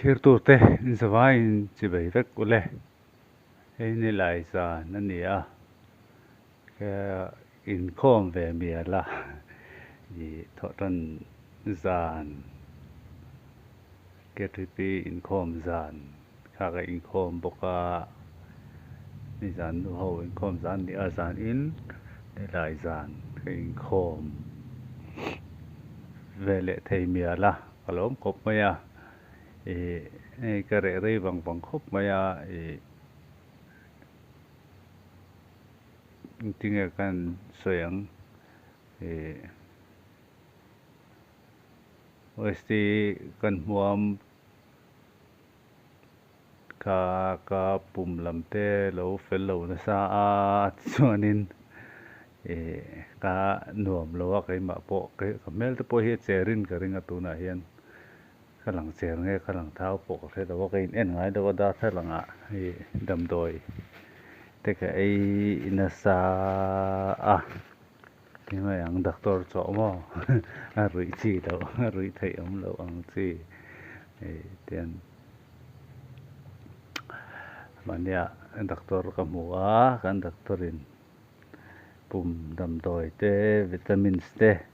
Thlirtute zavaiin chivei vek ule. Hei nilai zan a ni a, ka inkhawm ve mial a, ih thawhtan zan KTP inkhawm zan kha ka inkhawm bawk a, nizan nu ho inkhawm zan a ni a, zanin nilai zan ka inkhawm ve leh thei mial a, ka lawm khawp mai a. Ih hei ka reh rei vang vang khawp mai a ih engtinge ka han sawi ang ih OST kan hmuam kha ka pum lam te lo fel lo nasa a chuanin ih ka nuam lo a keimah pawh ka hmel te pawh hi a che rin ka ring a tunah hian. Ka lang cher nge ka lang thau pawh ka hre lo a, ka in en ngai lo a darthlalang ah hei damdawi te ka ei nasa a tinge ang doctor chawh maw a ruih chi loh a ruih theih awm loh ang chi hei tian mahnia doctor ka hmu a kan doctor in pum damdawi te vitamins te.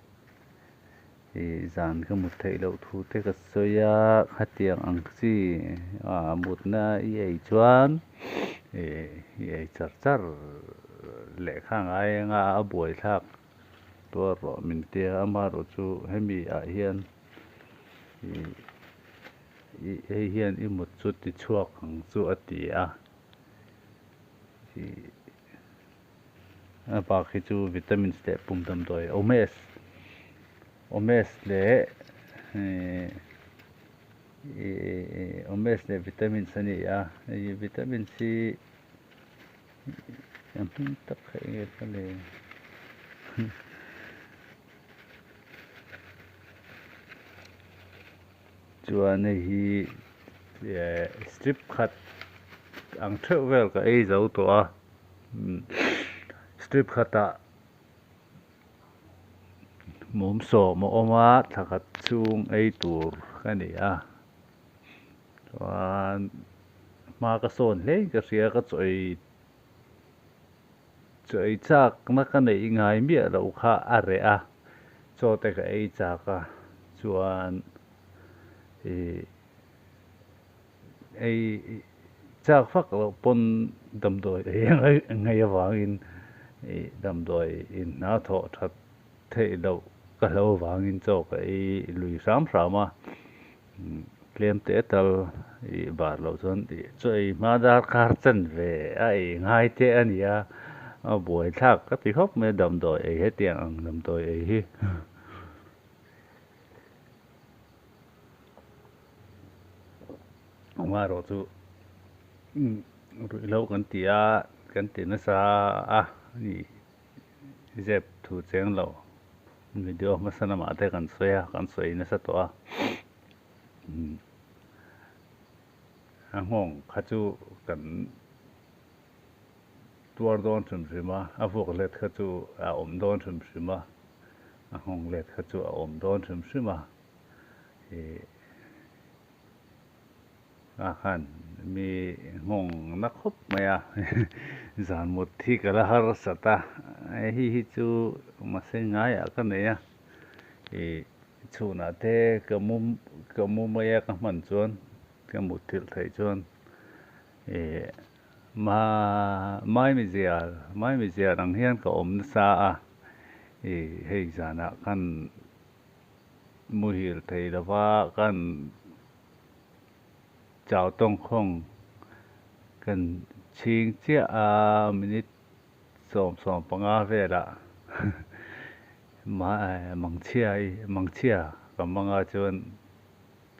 Ih zan ka mut theih loh thu te ka sawi a, khatiang ang chi ah mutna i ei chuan ih i ei char char leh kha ngai anga a buaithlak tuar rawh min tia amaherawh chu hemi ah hian ih ih hei hian i mut chu ti chhuak ang chu a ti a ih. A bak hi chu vitamins leh pum damdawi omes omes leh ihh omes leh vitamins a ni a hei vitamins hi a hming tak kha eng nge ka le chuan hei hi strip khat ang theuh vel ka ei zo tawh a. Strip khatah mum sawm a awm a thla khat chhung ei tur ka ni a chuan hma ka sawn hle in ka hria ka chaw ei chaw ei chak na ka neih ngai miah loh kha a reh a chaw te ka ei chak a chuan ih. Ei chak vak loh pawn damdawi ei ngei avangin ih damdawi in hna thawh that theih loh ka hlo avangin chaw ka ei lui hram hram a, tlem te tal ih bar loh chuan ih chaw ei hma darkar chen ve a ei ngai te a ni a, a buaithlak ka ti khawp mai a damdawi ei hetiang ang damdawi ei hi. Amaherawh chu ruihhlo kan ti a kan ti nasa a ni zep thu cheng lo video hmasa lamah te kan sawi a kan sawi nasa tawh a a nghawng kha chu kan tuar dawn hrim hrim a a vuak let kha chu a awm dawn hrim hrim a a nghawng let kha chu a awm dawn hrim hrim a. Ih a khan mi nghawng na khawp mai a zan mut hi ka la harsat a hei hi chu mahse ngaiah ka nei a ih chhunah te ka mu ka mu mai a ka hman chuan ka mut thilh theih chuan ih ma maimizial maimizial ang hian ka awm nasa a ih hei zanah khan. Muhil thei lova kan chau tawngkhawng kan chhing chiah a minute 75 velah mangchhia i mangchhia ka mang a chuan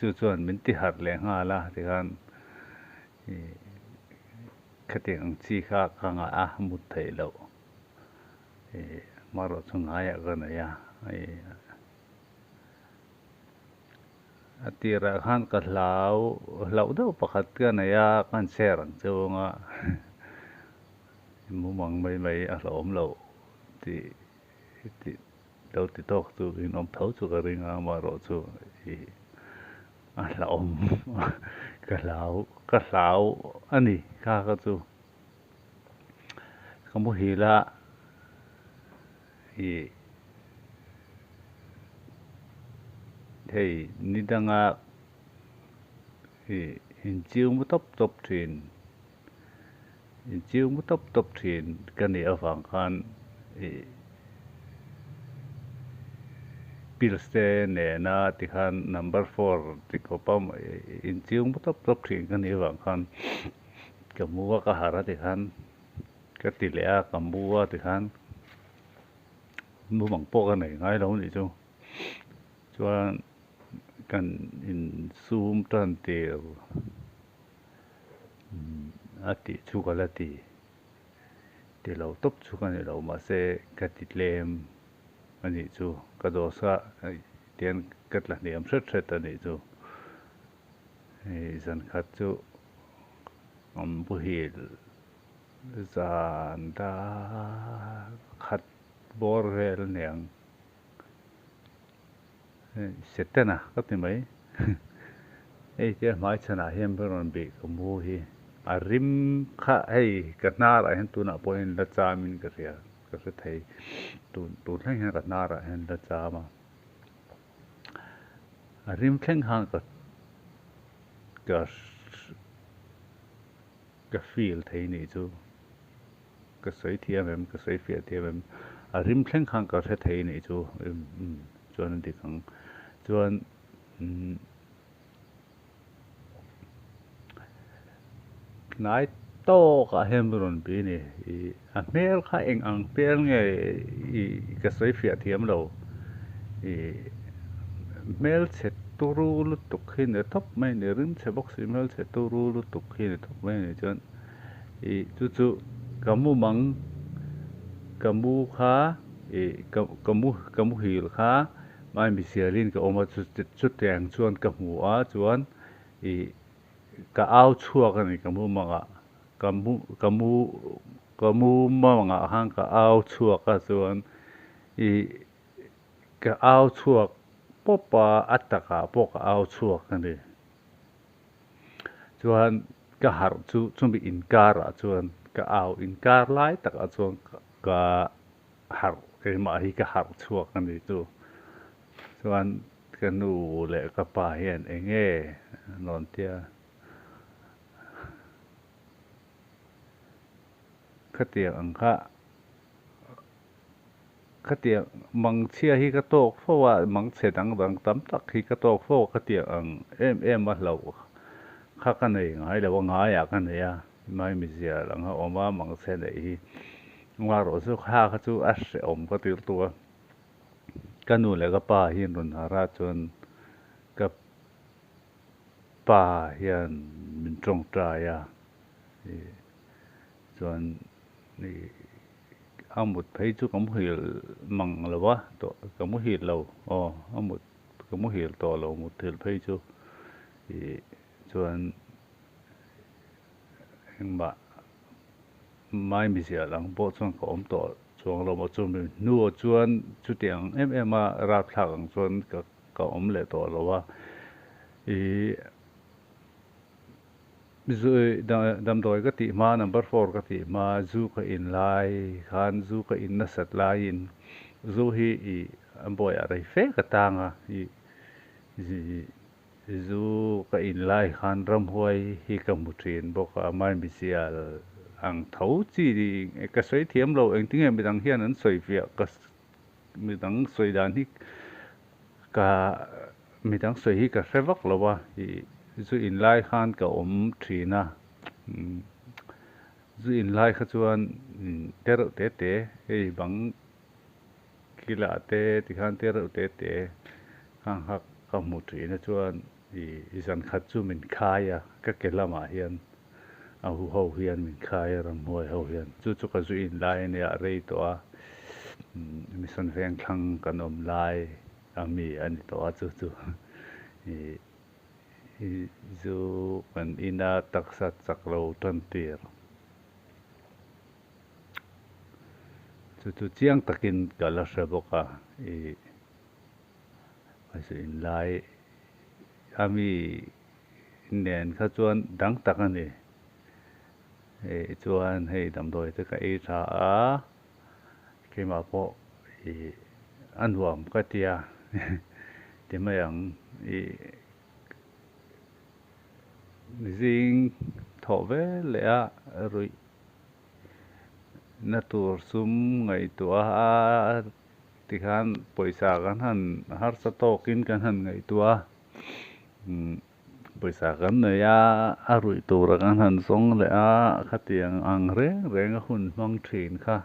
chu chuan min ti harh leh nghal a tikhan ih khatiang ang chi kha ka ngah a mut theih loh. Ih hmarawh chu ngaiah ka nei a, ih a tirah khan ka hlau hlauh deuh pakhat ka nei a, ka han share ang chung a mumang mai mai a hlauhawm loh tih tih lo ti tawk chu in awm tho chu ka ring a, amaherawh chu ih. A hlauhawm ka hlau ka hlau a ni kha kha chu ka muhil a ih hei ni danga ih inchiu mu tawp tawp thin inchiu mu tawp tawp thin ka nih avang khan ih pills te nena tikhan number four ti khawpa inchiu mu tawp tawp thin ka nih avang khan ka mu a ka harh a tikhan ka ti leh a ka mu a tikhan mumang pawh ka nei ngai lo anih chu chuan kan insum tan tir a tih chu ka la ti. Ti lo tawp chu ka ni lo mahse ka ti tlem a nih chu ka dose a tian ka tla hniam hret hret a nih chu. Hei zan khat chu an muhil zan dar khat bawr vel a niang. Setana ka ti mai. Hei tia hmai chhanah hian min rawn bih ka mu hi a rim kha hei ka hnarah hian tunah pawh hian la chamin ka hria ka hre thei tun tun thleng hian ka hnarah hian la cham a a rim thleng khan ka ka Ka feel thei nih chu ka sawi thiam em, ka sawi fiah thiam em, a rim thleng khan ka hre thei nih chu umm chuan a dik ang. Chuan umm hnai tawkah hian min rawn bi ni, ih a hmel kha eng ang hmel nge ih ka sawi fiah thiam lo, ih hmelchhe turu lutuk hi ni tawp mai a ni, rim chhe bawk si hmelchhe turu lutuk hi ni tawp mai a ni chuan ih chu chu ka mumang ka mu kha ih ka ka mu ka muhil kha maimizialin ka awm a chu chutiang chuan ka hmu a chuan ih ka au chhuak a ni ka mumangah ka mu ka mu ka mumangah khan ka au chhuak a chuan ih Ka au chhuak pawp a, a takah pawh ka au chhuak a ni. Chuan ka harh chu chumi inkarah chuan ka au inkar lai takah chuan ka harh keimah hi ka harh chhuak a ni chu. Chuan ka nu leh ka pa hian eng nge an rawn tia. Khatiang ang kha. Khatiang mangchhia hi ka tawk fo a, mangchhe dang dang tam tak hi ka tawk fo a, khatiang ang em em a hlauh kha ka nei ngai lo a, ngaiah ka nei a, maimizia lang a awm a mangchhe neih hi. Ngarawh chu kha kha chu a hrehawm ka ti lutuk a, ka nu leh ka pa hi an rawn harh a chuan ka pa hian min tawngtai a, ih chuan ih. A mut phei chu ka muhil mang lo a tawh ka muhil lo aw a mut ka muhil tawh lo mut thil phei chu ih chuan engmah maimizia lang pawh chuan ka awm tawh chuang lo maw chumi hnuah chuan chutiang em em a rapthlak ang chuan ka ka awm leh tawh lo a ih. Damdawi ka tih hma number four ka tih hma zu ka in lai khan zu ka in nasat laiin zu hi ih a bawiah rei fe ka tang a ih zu ka in lai khan ramhuai hi ka hmu thin bawk a maimizial ang tho chi ka sawi thiam lo engtinge midang hian an sawi fiah ka midang sawi dan hi ka midang sawi hi ka hre vak lo a ih zu in lai khan ka awm thin a zu in lai kha chuan te reuh te te hei bang kilah te tikhan te reuh te te khang kha ka hmu thin a chuan ih zan khat chu min khai a ka ke lamah hian a hu ho hian min khai a ramhuai ho hian chu chu ka zu in lai a nia rei tawh a mission veng thlang kan awm lai a mi a ni tawh a chu chu ih zu kan ina taksa chak lo tan tir chu chu chiang takin ka la hre bawk a ih a zu in lai. ami nen kha chuan dang tak a ni. Hei chuan hei damdawi te ka ei tha a, keimah pawh ih a nuam ka tia ti mai ang ih zing thawh vel leh a ruih na tur sum ngaihtuah a tikhan pawisa kan han harsa tawkin kan han ngaihtuah a umm. Pawisa kan nei a, a ruih tura kan han zawng leh a, khatiang ang reng reng a hun hmang thin kha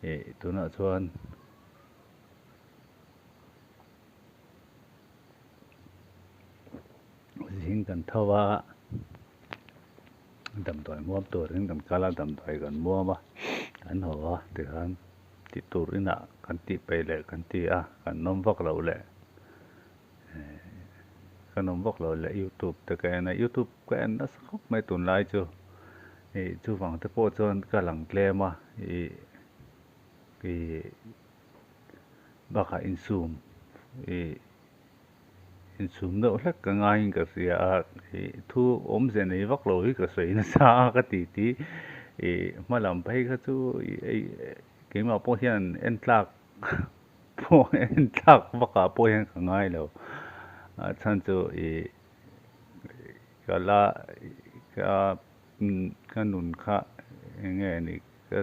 ih tunah chuan zing kan tho a, damdawi muam turin kan kal a, damdawi kan muam a, kan haw a tikhan tih tur inah kan tih peih leh kan ti a, kan nawm vak loh leh. Ka nawm vak lo leh youtube te ka en a youtube ka en nasa khawp mai tunlai chu ih chuvang te pawh chuan ka lang tlem a ih ih bakah insum ih insum deuh hlek ka ngaiin ka hria a ih thu awmze nei vak lo hi ka sawi nasa a ka ti ti ih hma lam phei kha chu ih keimah pawh hian en tlak. Pawh en thlak vakah pawh hian ka ngai lo a chhan chu ih ka la ka ka nun kha eng nge ni ka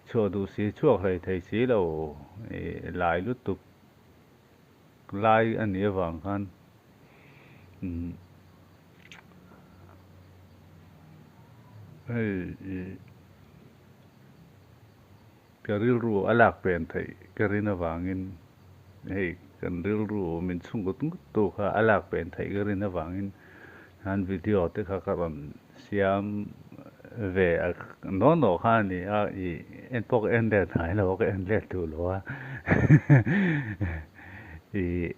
chhuah duh si chhuak hlei thei si lo ih lai lutuk lai a nih avang khan umm hei ih. Ka rilru a lak pen theih ka rin avangin hei kan rilru min chhung ngut ngut tu kha a lak pen theih ka rin avangin han video te kha ka rawn siam ve a naw naw kha a ni a ih en pawh ka en let ngai lo a ka en let duh lo a ih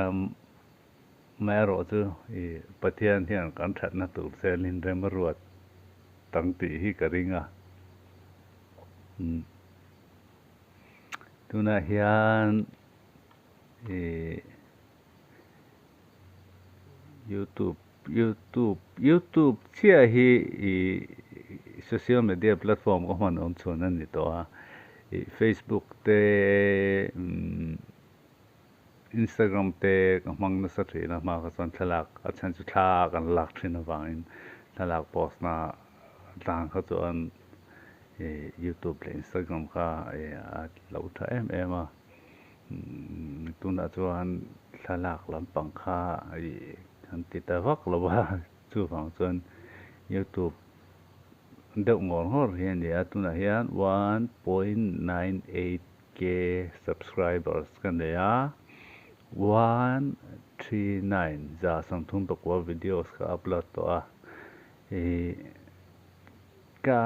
amaherawh chu ih Pathian hian kan thatna tur zelin rem a ruat tang tih hi ka ring a. Tunah hian ih youtube youtube youtube chiah hi ih social media platform ka hman awm chhun a ni tawh a ih facebook te umm instagram te ka hmang nasa thin a hma kha chuan thlalak a chhan chu thla kan lak thin avangin thlalak post na tlang kha chuan. Ih youtube leh instagram kha ih a lo tha em em a tunah chuan thlalak lampang kha ih kan ti ta vak lo a chuvang chuan youtube deuh ngawr ngawr hi a ni a tunah hian 1.98 k subscribers ka nei a 139 139 videos ka upload tawh a ih. Ka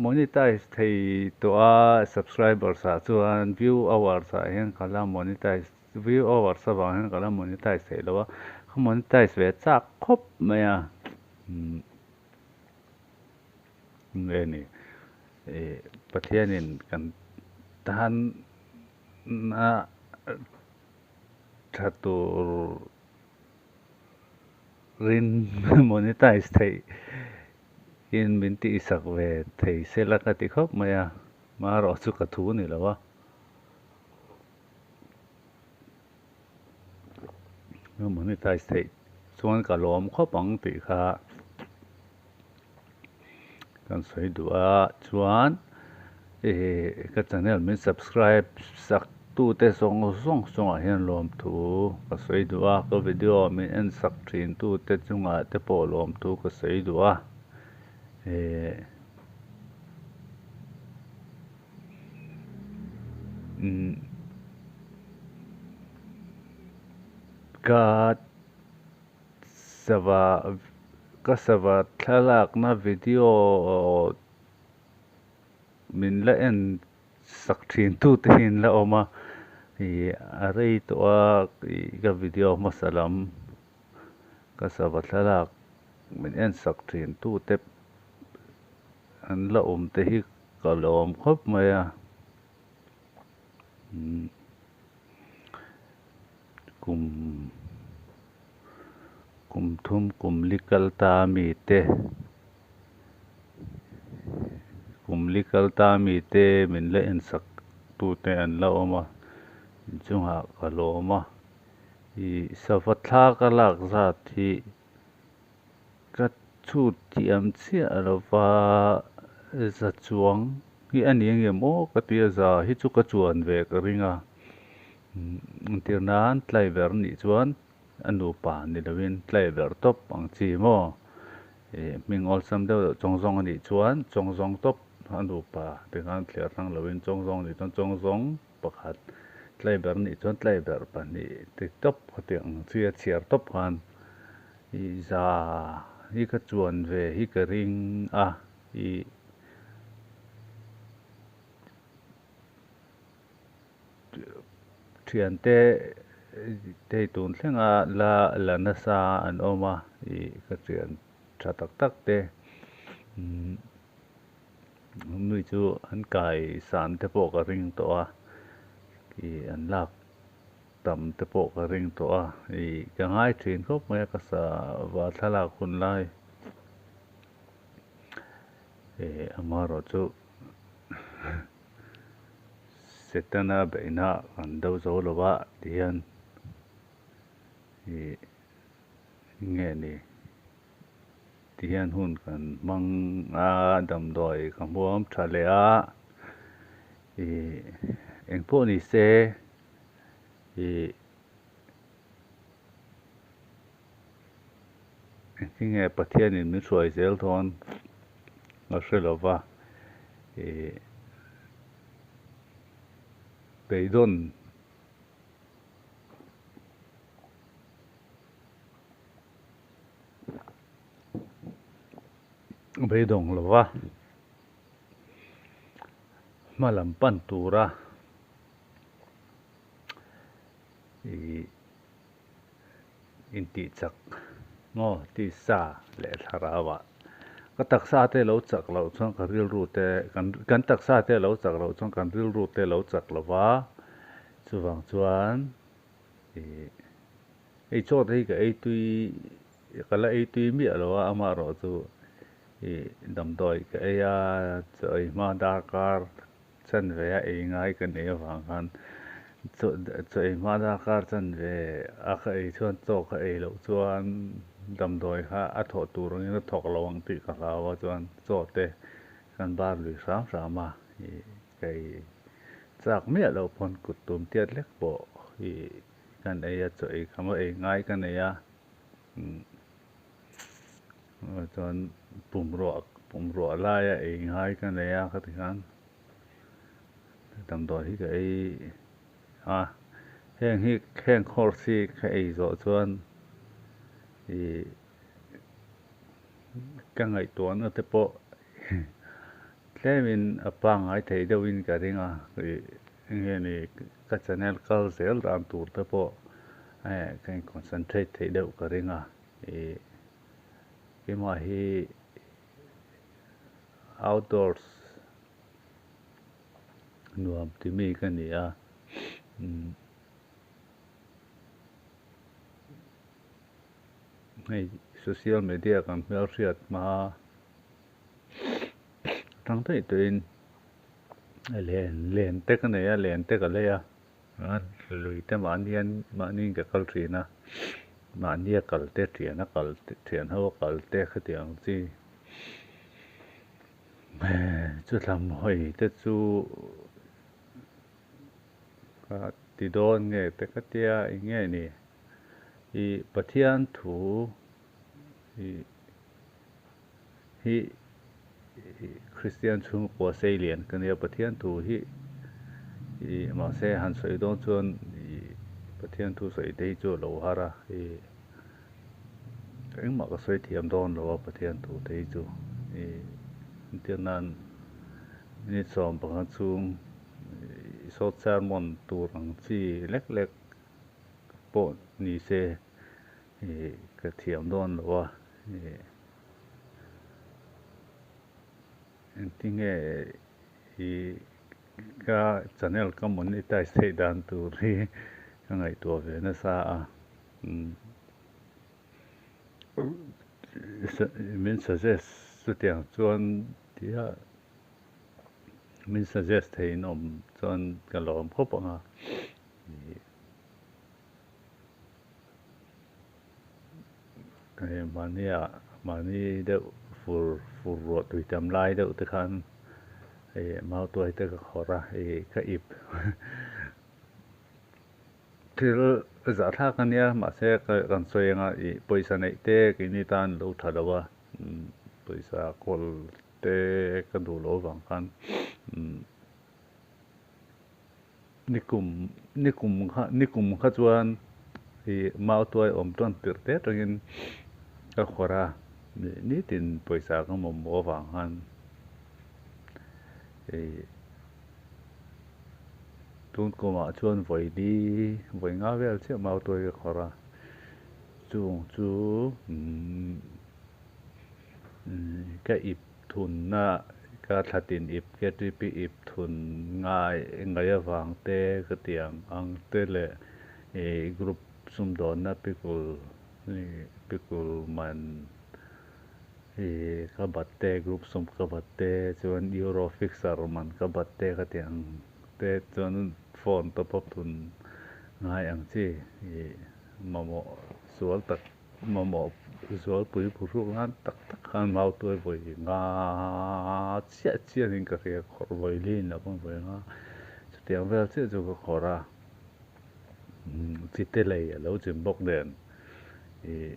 monetize thei tawh a subscribers ah chuan view hours ah hian ka la monetize view hours avang hian ka la monetize theih lo a ka monetize ve chak khawp mai a umm nge ni ih Pathianin kan tan na tha tur. Rin monetize theih in min tihsak ve thei sela ka ti khawp mai a, marawh chu ka thu ni lo a. Monetize theih chuan ka lawm khawp ang tih kha kan sawi duh a chuan ih ka channel min subscribe sak tute zawng zawng chungah hian lawmthu ka sawi duh a ka video min en sak thin tute chungah te pawh lawmthu ka sawi duh a ih umm ka. Sava ka sava thlalakna video min la en sak thin tu te hi an la awm a ih a rei tawh a ih ka video hmasa lam ka sava thlalak min en sak thin tu te an la awm te hi ka lawm khawp mai a umm. kum kum thum kum li kal ta ami te kum li kal ta ami te min la en sak tute an la awm a inchungah ka lawm a ih sava thla ka lak zat hi ka chhut thiam chiah lova za chuang hi a ni ang em aw ka ti a za hi chu ka chuan ve ka ring a entir nan tlaiver nih chuan a nupa ni lovin tlaiver tawp ang chi maw ih hming awlsam deuh deuh chawng zawng a nih chuan chawng zawng tawp a nupa tikhan thliar hrang lovin chawng zawng a nih chuan chawng zawng pakhat tlaiber nih chuan tlaiber pahnih ti tawp khawtiang ang chi a chhiar tawp khan ih za hi ka chuan ve hi ka ring a ih thiante hei tun thlenga la la nasa an awm a ih ka thian tha tak tak te umm mi chu an kai san te pawh ka ring tawh a ih an lak tam te pawh ka ring tawh a ih ka ngai thin khawp mai a ka sava thlalak hun lai ih amaherawhchu Setana beihna kan do zo lo a tihian ih nge ni tihian hun kan hmang a damdawi ka hmuam tha leh a ih engpawh ni se ih Engtinge Pathianin min hruai zel dawn a hre lo va, ih beidawn beidawng lo va, hma lam pan tura ih. Intih chak maw tisa leh thlarau ah ka taksa te lo chak loh chuan ka rilru te kan taksa te lo chak loh chuan kan rilru te lo chak lo va chuvang chuan ih hei chaw te hi ka ei tui ka la ei tui miah lo a amaherawh chu ih damdawi ka ei a chaw ei hma darkar Chanve a ei ngai ka nei avang khan chaw ei hma darkar chanve a ka ei chuan chaw ka ei loh chuan damdawi kha a thawh tur angin a thawk lo ang tih ka hlau a chuan chaw te kan bar lui hram hram a ih ka ei chak miah loh pawn kut tum tiat lek pawh ih kan ei a chaw ei kham a ei ngai ka nei a Chuan pumruah pumruah laia ei ngai ka nei a khati khan damdawi hi ka ei a heng hi heng course hi ka ei zawh chuan ih ka ngaihtuahna te pawh tlemin a pangngai thei deuhin ka ring a ih enge ni ka channel kal zel dan tur te pawh ka in concentrate theih deuh ka ring a. Ih keimah hi outdoors nuam ti mi ka ni a umm hei social media kan hmelhriat hma atang daih tawhin len len te ka nei a len te ka lei a. Lui te mahnian mahniin ka kal thin a, mahnia kal te thian a kal te thian ho a kal te khatiang chi chutlam hawi te chu ka ti dawn nge te ka tia eng nge ni ih Pathian thu ih hi Kristian chhungkua sei lian ka nia Pathian thu hi ih mahse han sawi dawn chuan ih Pathian thu sawi te hi chu a lo har a ih engmah ka sawi thiam dawn lo a Pathian thu te hi chu ih entir nan minute 15 chhung ih short sermon tur ang chi lek lek pawh ni se ih ka thiam dawn lo a ih. Engtinge i ka channel ka monetize theih dan tur hi ka ngaihtuah ve nasa a min suggest chutiang chuan tia min suggest thei in awm chuan ka lawm khawp ang a. Hei mahnia mahni deuh fur fur ruah tui tam lai deuh te khan hei mautuai te ka khawrh a hei ka ip thil zahthlak a nia mahse kan sawi anga ih pawisa neih te keini tan lo tha lo a pawisa kawl te ka duh loh avang khan Nikum nikum kha nikum kha chuan ih mautuai awm tawn tirh te atangin ka khawrh a nitin pawisa ka mamawh avang khan ih tun kumah chuan vawi li vawi nga vel chiah mautuai ka khawrh a chung chu umm ka ip thunna ka thlatin ip KTP ip thun ngai ngaih avang te ka ti ang ang te leh ih group sumdawnna pickle ih pickle man ih ka bat te group sum ka bat te chuan euro fixer man ka bat te ka ti ang te chuan phone top up thun ngai ang chi ih mamawh sual tak. Mamawh zualpui phuhruk nan tak tak khan mautuai vawi nga chiah chiahin ka hria khawrh vawi lin loh pawn vawi nga chutiang vel chiah chu ka khawrh a chite lei a lo chim bawk nen ih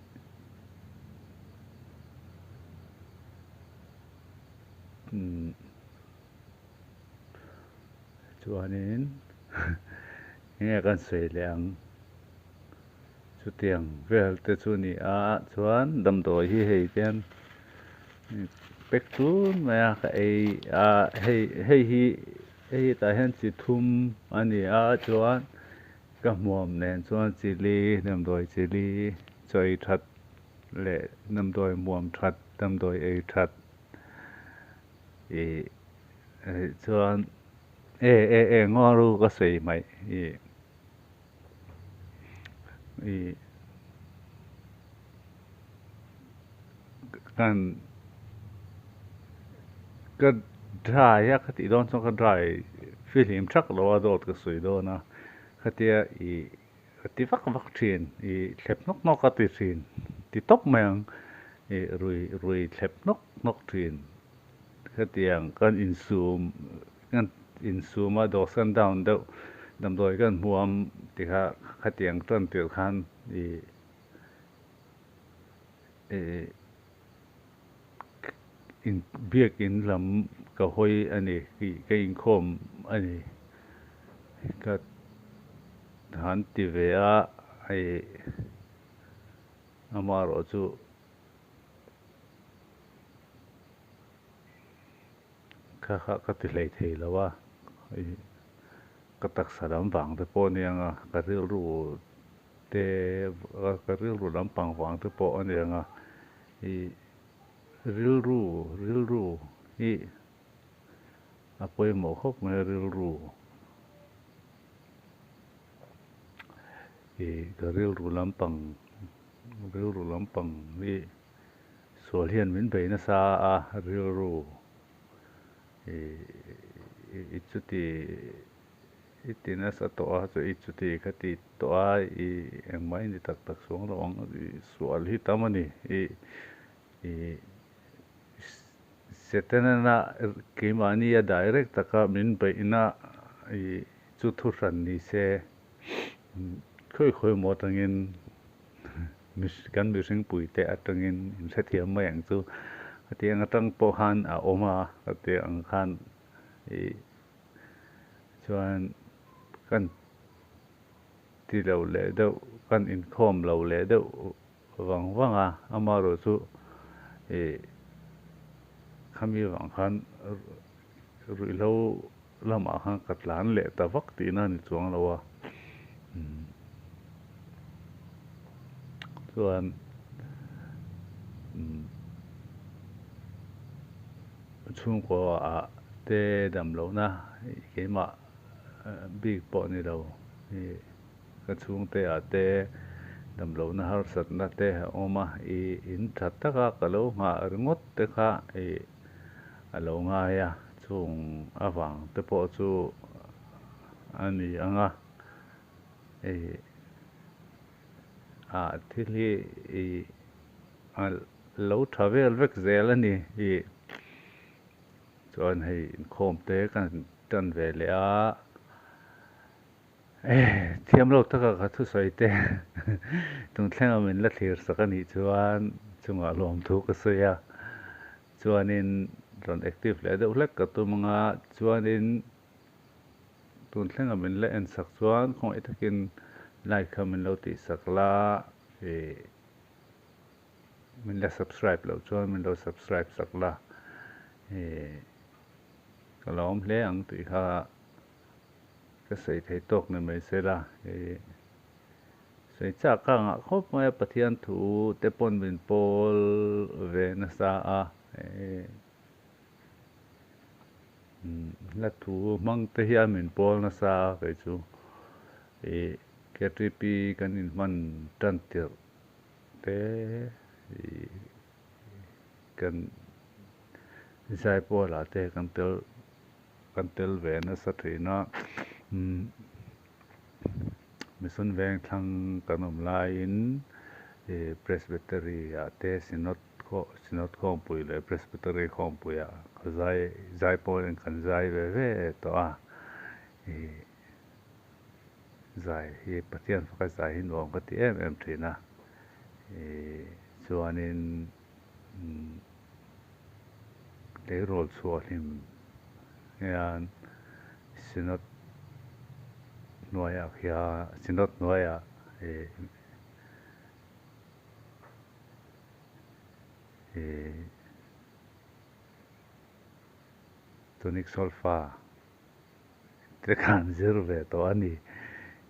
chuanin enge kan sawi leh ang. Chutiang vel te chu ni a chuan damdawi hi hei hian pack tun mai a ka ei a hei hei hi hei hi tah hian chi thum a ni a chuan ka hmuam nen chuan chili damdawi chili chawi that leh damdawi hmuam that damdawi ei that ih chuan e e e ngaw ka sawi hmaih ih. Ih kan ka dry a ka tih dawn chuan ka dry fihlim thak lo a dawt ka sawi dawn a khatia ih ka ti vak vak thin ih thlep nawk nawk a ti thin ti tawp mai ang ih rui rui thlep nawk nawk thin khatiang kan insum Kan insum a dawh san down deuh damdawi kan hmuam ti kha khatiang tan tirh khan ih ih in biakin lam ka hawi a ni ih ka inkhawm a ni ka han ti ve a ih amaherawh chu. Kha kha ka ti hlei thei lo a, ka taksa lam vang te pawh a nia nga, ka rilru te ka rilru lampang vang te pawh a nia nga, ih rilru rilru hi a pawimawh khawp mai a rilru ih ka rilru lampang rilru lampang hi. Sual hian min bei nasa a rilru i chuti i ti nasa tawh a chu i chuti kha ti tawh a i engmah i ni tak tak chuang lo ang i sual hi tam a ni i i Setana keimahnia direct taka min beihna i chu thuhran ni se khawi khawi maw atangin Kan mihring puite atangin in hrethiam mai ang chu. Hetiang atang pawh khan a awm a, hetiang ang khan ih chuan kan ti lo leh deuh, kan inkhawm lo leh deuh vang vang a, amaherawh chu ih khami vang khan ruihhlo lamah khan ka tlan leh ta vak tihna a ni chuang lo a chuan chhungkaw ah te dam lohna keimah bik pawh ni lo ih. ka chhungte ah te damlohna harsatna te a awm a, ih in tha taka ka lo nghah ringawt te kha ih a lo ngai a, chung avang te pawh chu a ni ang a, ih ah thil hi ih a lo tha vel vek zel a ni ih chuan hei inkhawm te kan tan ve leh a. Thiam lo taka ka thusawi te tung thlenga min la thlir sak a nih chuan chungah lawmthu ka sawi a, chuanin rawn active leh deuh hlek ka tum anga chuanin tun thlenga min la en sak chuan khawngaih takin like kha min lo tih sak la ih min la subscribe loh chuan min lo subscribe sak la ih ka lawm hle ang tih kha. Ka sawi thei tawk ni mai se la, hei sawi chak ka ngah khawp mai a, Pathian thu te pawn min pawl ve nasa a, hei hla thu hmang te hian min pawl nasa a kei chu ih KTP kan inhman tan tirh te ih kan zaipawl ah te kan tel. Kan tel ve nasa thin a, Mission Vengthlang kan awm laiin Presbytery ah te Synod Synod khawmpui leh Presbytery khawmpui ah ka zai zai pawhin kan zai ve ve tawh a, zai hi Pathian faka zai hi nuam ka ti em em thin a, chuanin. Tleirawl chhuah hlim hian Synod hnuaiah khian Synod hnuaiah ih ih Tonic Solfa te khan zir ve tawh a ni.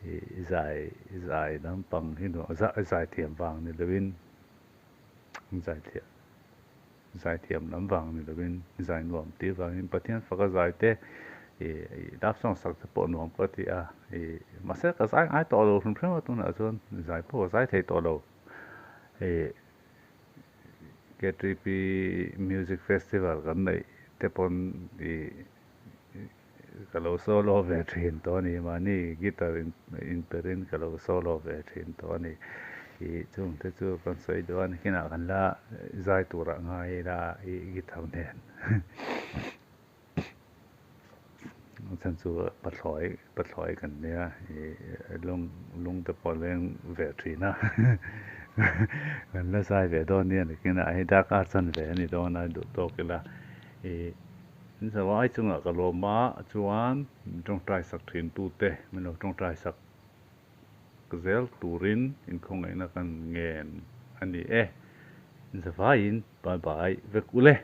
Ih zai zai lampang hi nuam zai thiam vang ni lovin. Zaithiam zaithiam lam vang ni lovin zai nuam tih vangin Pathian faka zai te ih love song sak te pawh nuam ka ti a ih mahse ka zai ngai tawh lo hrim hrim a tunah chuan zai pawh ka zai thei tawh lo ih KTP music festival kan neih te pawn ih Ka lo solo ve thin tawh a ni. Mahni guitar in perin ka lo solo ve thin tawh a ni. Ih chungte chu kan sawi duh a, nikinah kan la zai turah ngai ila ih guitar nen. A chhan chu pathlawi pathlawi kan nia ih lung lung te pawh leng ve thin a. Kan la zai ve dawn nia nikinah hei darkar chanve a ni dawn a duh tawk ila ih. In zavai chungah ka lawm a, chuan min tawngtai sak thin tute min lo tawngtai sak zel turin inkhawngaihna kan ngen a ni e. In zavaiin bye bye vek u le.